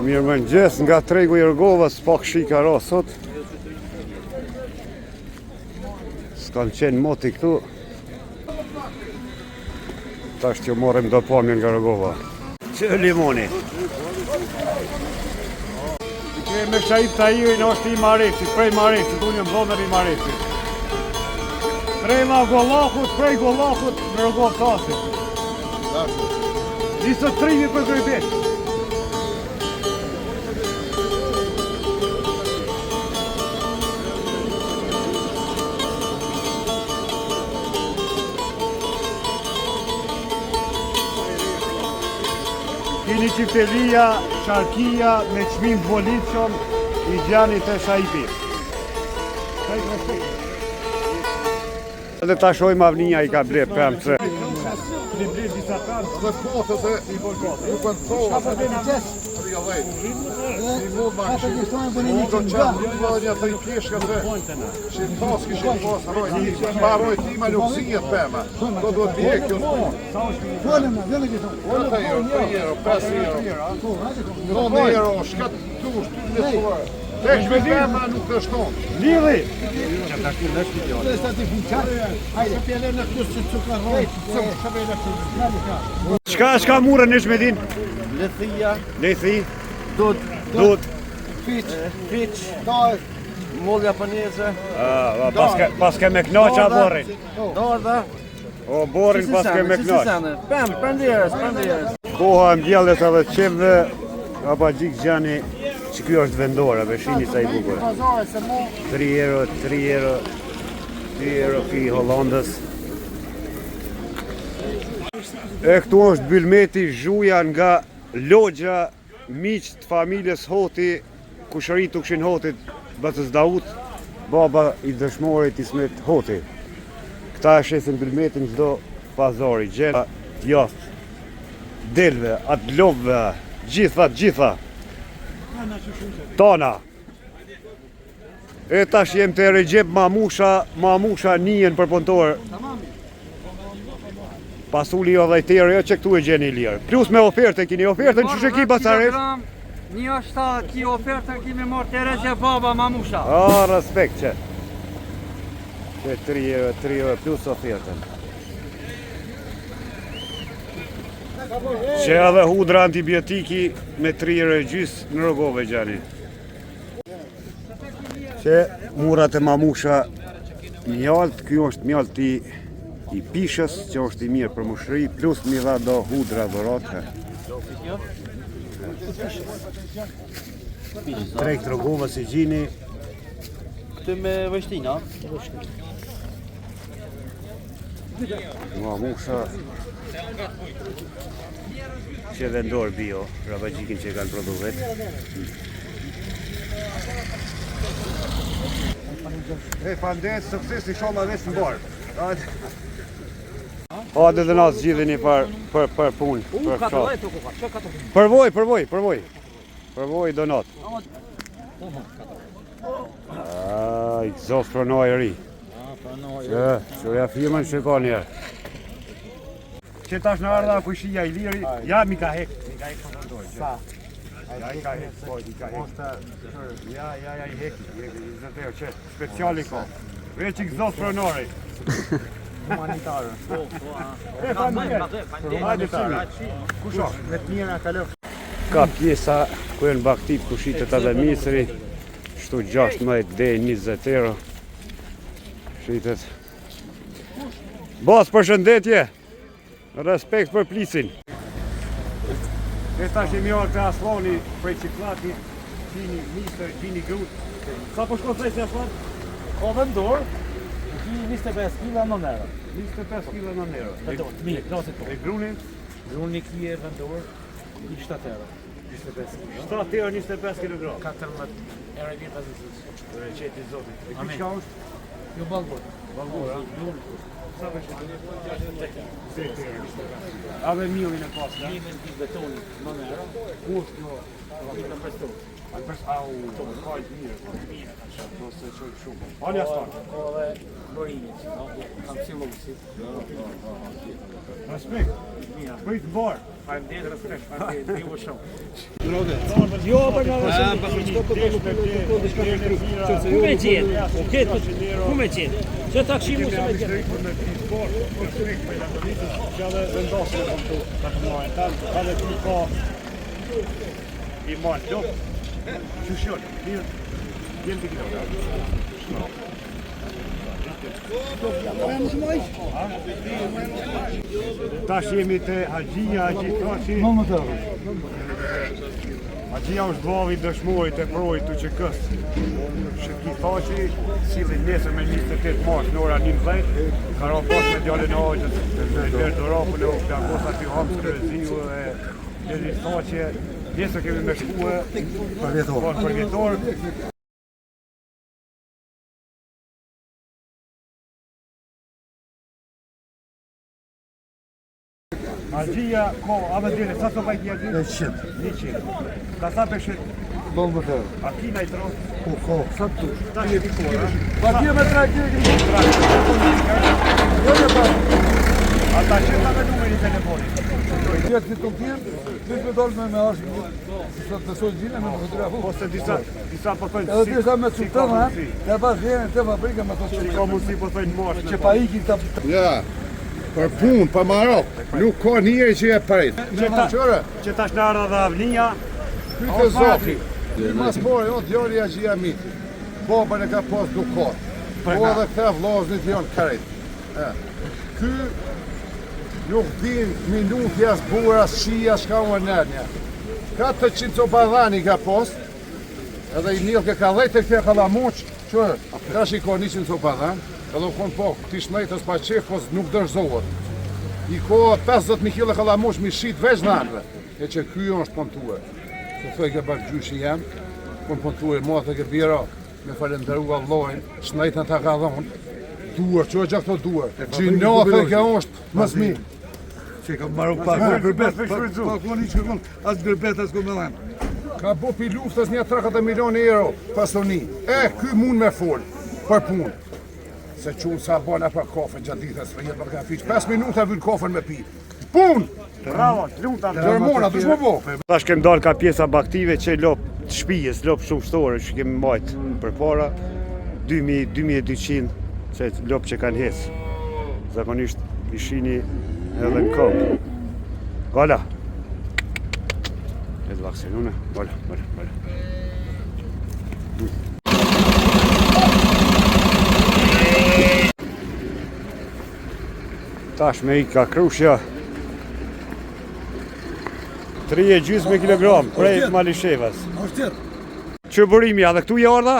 Mirëmëngjes nga tregu i Rugovës, pak shi ka ra sot. S'kanë qenë moti këtu. Tash t'ju marrim do pamje nga Rugova. Që limoni? Kemi me Shaip Tahirin është i Mareci, prej Mareci, tu një dhomër i Mareci. Trema Gollakut, prej Gollakut në Rugovë t'Hasit. Nisë trimi për grybet. Kini çiftelia, sharkia, me çmim të volitshëm, i gjeni te Shaipi. Edhe ta shohim Avnia i ka ble pemë se. Keni ble disa pemë? Dhe po të i bën po. Nuk bën thonë. Si mund ma kështu. Mund të qatë, nuk bën një të i pjeshka se. Si thos kishin pas rojt ti, pa rojt ti ma nuk zihet pema. Do duhet vje kjo punë. 4 euro, 3 euro, 5 euro. 9 euro, shka tush, ty me të Tek me pema nuk të shton. Lidhi! Çka çka murën në Shmedin? Lethia, Lethi, dud, dud. fiq, fiq, moll japoneze, Ah, paske paske me knaq a borrin. dardha, O borrin paske me knaq. Pem, prenderës, prenderës. Koha e mbjelljes edhe qepëve, Abaxhik gjani, që ky është vendor, e shini sa i bukur. 3 euro, 3 euro, 2 euro ky i Hollandës. E këtu është bylmeti zhuja nga logja miq të familjes Hoti, kushëri të Ukshin Hotit, Bacës Daut, baba i dëshmorit Ismet Hoti. Këta e shesin bylmetin çdo pazari, gjen djathë, delve, atë lopëve, gjitha, gjitha. Tana. E tash jem te Rexhep Mamusha, Mamusha njën për punëtor. Pasuli jo 10 euro, jo që këtu e gjeni lirë. Plus me ofertë e kini, ofertën që që ki bacaresh? Një është ki ofertën kimi marrë te Rexhep Baba Mamusha. A, respekt që. Që 3 euro, 3 euro plus ofertën. Që edhe hudra antibiotiki me 3 euro e gjys në Rugovë gjani. Që murat e mamusha mjalt, kjo është mjalt i, i pishës, që është i mirë për mushri, plus mi dha do hudra dhuratë. Treg të Rugovës i gjini, Këtë me vështina. Mamusha që vendor bio, rabagjikin që e kanë prodhu vetë. E, faleminderit, sukses, inshallah veç në barë. Hajde dhe na zgjidhni një për, për, për punë, për fshat. Përvoj, përvoj, përvoj. Përvoj donat. Ah, i gëzof pronoj ri. Që, që ja firmën që ka njerë. Që tash në ardha kujshia i liri, ja mi ka hek, mi ka hek për punëtor. Sa? Ja i ka hek, po, i ka hek. Ja, ja, ja, i hek, i hek, i zëtë që, speciali ka. Veç i gëzof pronori. Humanitarë. Po, po, a. E, faleminderit. Hajde, qimi. Kush është? Me të mira kalof. Ka pjesa ku janë baktit ku shitet edhe misri, shtu 16 deri 20 euro. Shitet. Bas, përshëndetje. Respekt për plicin. E tash jemi ardhur te Asllani prej Çiklatit, qini misër, qini grut. Sa po shkon thjesht Asllan? Ka vendor, ki 25 kg 9 euro. 25 kg 9 euro. Vendor, të mirë, klase E grunin? Gruni ki e vendor, i 7 euro. 25 kg. 7 euro 25 kg. 14 euro i vjen 50. Bereqeti i Zotit. E ky Amin. çka është? Jo ballgur. Ballgur, a? Gruni. Sa për shit? 8 euro 25. A dhe millin e pas, a? Millin ki betoni 9 euro. Ku është kjo? Në Prestov. A pres au, ka i mirë, po. Mirë, ka shumë. Po se çoj shumë. Ani astan. Ka edhe bërinit, no? Kam silosit. Respekt. Mira. Prit mbar. Faleminderit, respekt, faleminderit, ju shumë. Ardhën. Jo, për nga Ku me gjetë? O këtë, ku me gjetë? Që ta këshimu se me gjetë? I marrë lopë, qysh janë, mirë, vjen të kilo. Tash jemi te Haxhia, Haxhi Thaçi. Haxhia është vllavi i dëshmorit e proit të UÇK-së. Shefki Thaçi, cili nesër me 28 mars në ora 11, ka ra bashkë me djalin e axhës, Enver Dorapën e u plagos aty Hamzë Kryeziu dhe Denis Thaçi. Nesër kemi me shkue Përvjetor. Po, përvjetor. Haxhia, ko, a me dele, sa sopa i ki Haxhi? 100. 100. Ka sa peshe, Bon më tërë. a ki na i tro? Po, ko, sa të dush. Ta që ti kora. Pa dje me tra kje kemi. Jo, jo, pa. A ta që ta me numrin i telefonit? Tjetë këtë të tjerë, ti të dolë me me ashtë, si sot të sot gjine, me fotografu. Ose disa, disa po thojnë Edhe disa me si ka cutën, ha, mundësi. të pas vjenë të fabrika me thotë Si që ka mundësi po thojnë mosh. që pa ikin ta Ja, për punë, për marok, nuk ka njeri që e prit. Që ta, Qëre, që tash në ardha dhe Avnia, ky të zoti, ky mas pare, o djali i Haxhi Amitit, babën e ka pas dukat, po edhe këta vllaznit janë krejt. E, Ky nuk din minuti as burë, as qia, s'ka u nërnja. 400 copa dhani ka pas, edhe i nilë ka dhejtë e këthe kallamoq, qërë, tash i ka 100 copa dhan, edhe u konë po, ti shnejtës pa qef, po nuk dërzohet. I ka 50.000 kg kallamoq mi shit veç dhanëve, e që ky është punëtuar. Se thoj ke bak gjyshi jam, kun punëtuar mua të ke bira, me falenderu Allahin, shnejtën ta ka dhonë, duar, që e gjak këto duar, gjinafe ke është, mos mi. Që ka marrë pa Mas- gurbet, mas- pa shfrytzu. pa ku një që kon, as gurbet as ku me dhënë. Ka bo pi luftës një 30 milion euro pasoni. E, ky mund me fol për punë. Se qunë sa bona për kafe gjatë ditës, për jetë për kafe. 5 minuta vyn kafen me pi. Punë! bravo, të lumta. Gjermona, dush më bo? Tash kem dalë ka pjesa baktive që lop të shtëpisë, lop shumë shtore që kemi majt përpara 2000 2200 që lop që kanë hec. Zakonisht i shini edhe në këmbë. Gola. E të vaksinune. Gola, gola, gola. Tash me i ka krushja 3,5 kilogram prej Malishevës. Është tjetër. Që burimi, a dhe këtu i ardha?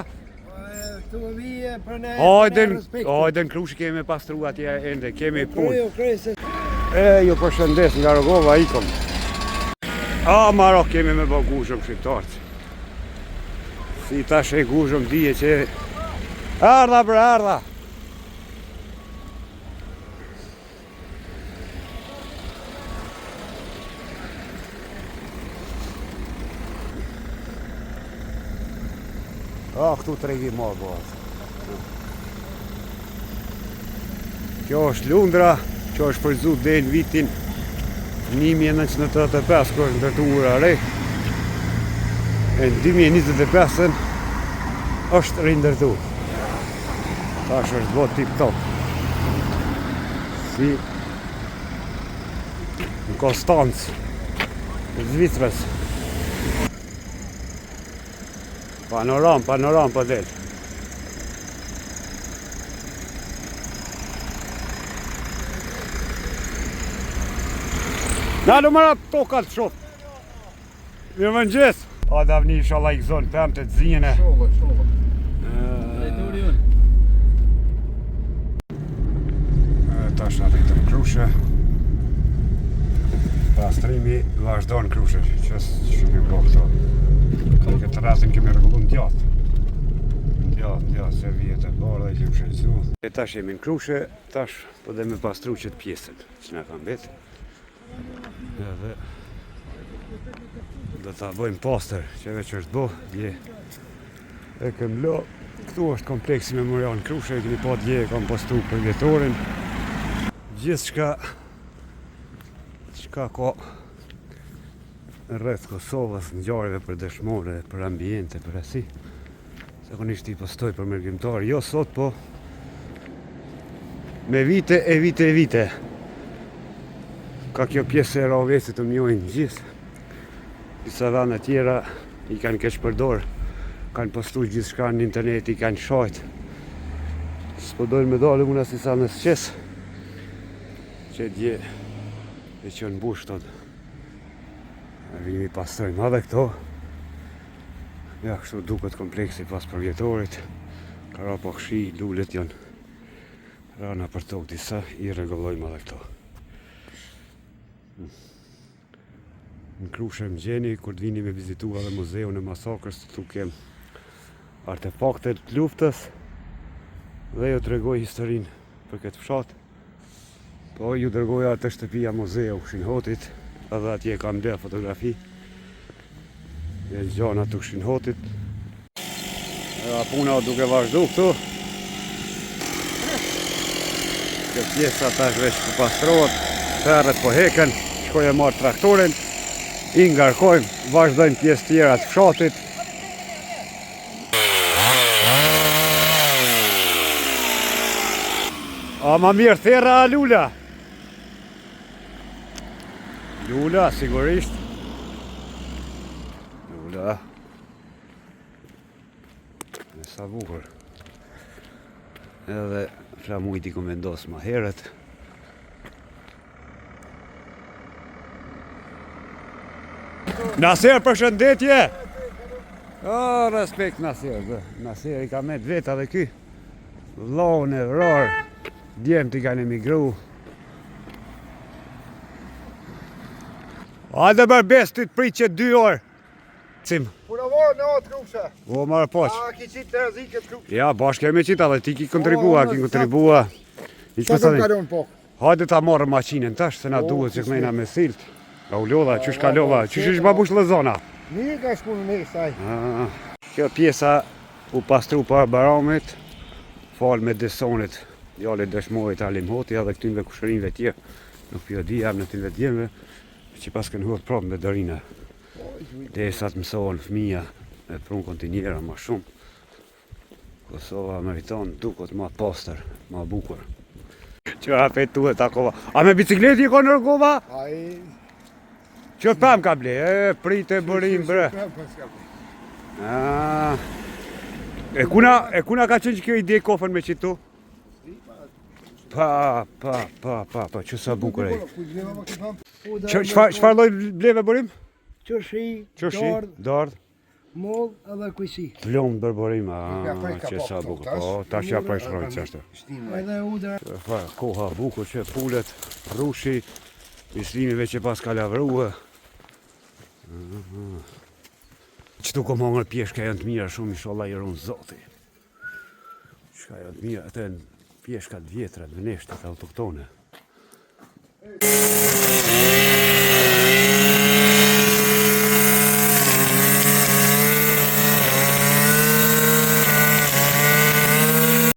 Këtu vije për ne. Hajden, hajden krushë kemi me pastru atje ende, kemi punë. Krejse. E, ju përshëndes nga Rogova, ikom. A, Marok kemi me bë gushëm shqiptarët. Si tash e gushëm dije që... Ardha bre, ardha! A, këtu tregi ma bëhet. Kjo është Lundra, që është përzu deri në vitin 1985, kur është ndërtuar ura re. E në 2025-ën është rindërtu. Tash është bë tip top. Si në Konstancë, në Zvicrës. Panoram, panoram po del. Nalu mëra tokat shoh. Mirë mëngjes. A davni inshallah i gëzon pemë të zijën e. Sholla, sholla. E, Tash arritëm krushe. Pastrimi vazhdon krushe, që që kemi bërë këto. Në këtë rastin kemi rregulluar në djathtë. Në djathtë, në djathtë, se vijet e bardha i kemi shëlzu. E tash jemi në krushe, tash po dhe me pastru qëtë pjesën që na ka mbet. Edhe do ta bëjmë pastër, që veç është bo, dje e kem lo. Këtu është kompleksi memorial në Krushe, e keni pa dje, e kam postu për vjetorin. Gjithçka çka ka. rreth Kosovës, ngjarjeve për dëshmorë, për ambiente, për asi. Zakonisht i postoj për mërgimtarë, jo sot, po me vite e vite e vite. Ka kjo pjesë e Rahovecit të mjojnë gjithë. Disa vende tjera i kanë keqpërdor, kanë postu gjithçka në internet, i kanë shajt. S'po dojnë me dalë unë asnjë sa në sqes, që dje e që në bush të Vimi pastrojmë edhe këto. Ja, kështu duket kompleksi pas përvjetorit. Ka ra pak shi, lulet janë rana për tokë disa, i rregullojmë edhe këto. Në Krushë më gjeni, kur të vini me vizitu edhe muzeun e masakrës, këtu kem artefaktet të luftës dhe ju tregoj historinë për këtë fshat. Po ju dërgoja te shtëpia muzeu Ukshin Hotit, edhe atje kam dhe fotografi e gjana të Ukshin Hotit. Edhe puna o duke vazhdu këtu. Kjo pjesa tash veç po pastrohet, ferret po heken, shkoj e marr traktorin, i ngarkojmë, vazhdojmë pjesë tjera të fshatit. A ma mirë therra a lula? Lula, sigurisht. Lula. E sa bukur. Edhe flamujt i kom vendos ma herët. Naser, përshëndetje! O, respekt Naser, bë. Naser i ka met veta dhe ky. Vllaun e vrarë, djemt i kanë emigru. Hajde bërë besë ty të prit që dy orë. Cim. Puna vorë në atë krupshe. O, marë poq. A, ki qitë të rëzikët krupshe. Ja, bashkë kemi qitë edhe ti ki kontribua, ki kontribua. I Sa të kalon po? Hajde ta marrë maqinën tash, se na duhet që kënejna me silt. Nga u lodha, qysh kalova, qysh ish babush lëzona. Mirë ka shku në mirë saj. Kjo pjesa u pastru para Bajramit, falë Medisonit, djalit dëshmorit Halim Hoti edhe këtynve kushërinjve tjerë, nuk po di emnat e këtynve djemve, që pas kënë hodhë prapë me dorina. Derisa të mësohen fëmija me pru kontinjera ma shumë. Kosova meriton duket ma pastër, ma bukur. Që apet tu e takova. A me bicikletë i ka në Rugova? Ai... Që pem ka ble, e prite bërim bre. Ah. E kuna, e kuna ka qenë që kjo ide kofën me qitu? Pa, pa, pa, pa, pa, që sa bukur e. Çfarë lloj bleve bërim? Qërshi, Qërshi, dardhë, moll edhe kujsi. Plum bër bërim, a, që sa bukur. Po, tash ja prej shkrojnë që ashtu. Edhe udra. Fa, koha bukur që pulet, rrushi, Bislimi veç e pas ka lavrua. Qëtu kom hongër pjeshka janë të mira shumë, inshallah i run zoti. Çka janë të mira, ato janë pjeshka të vjetra, të veneshtat, autoktone.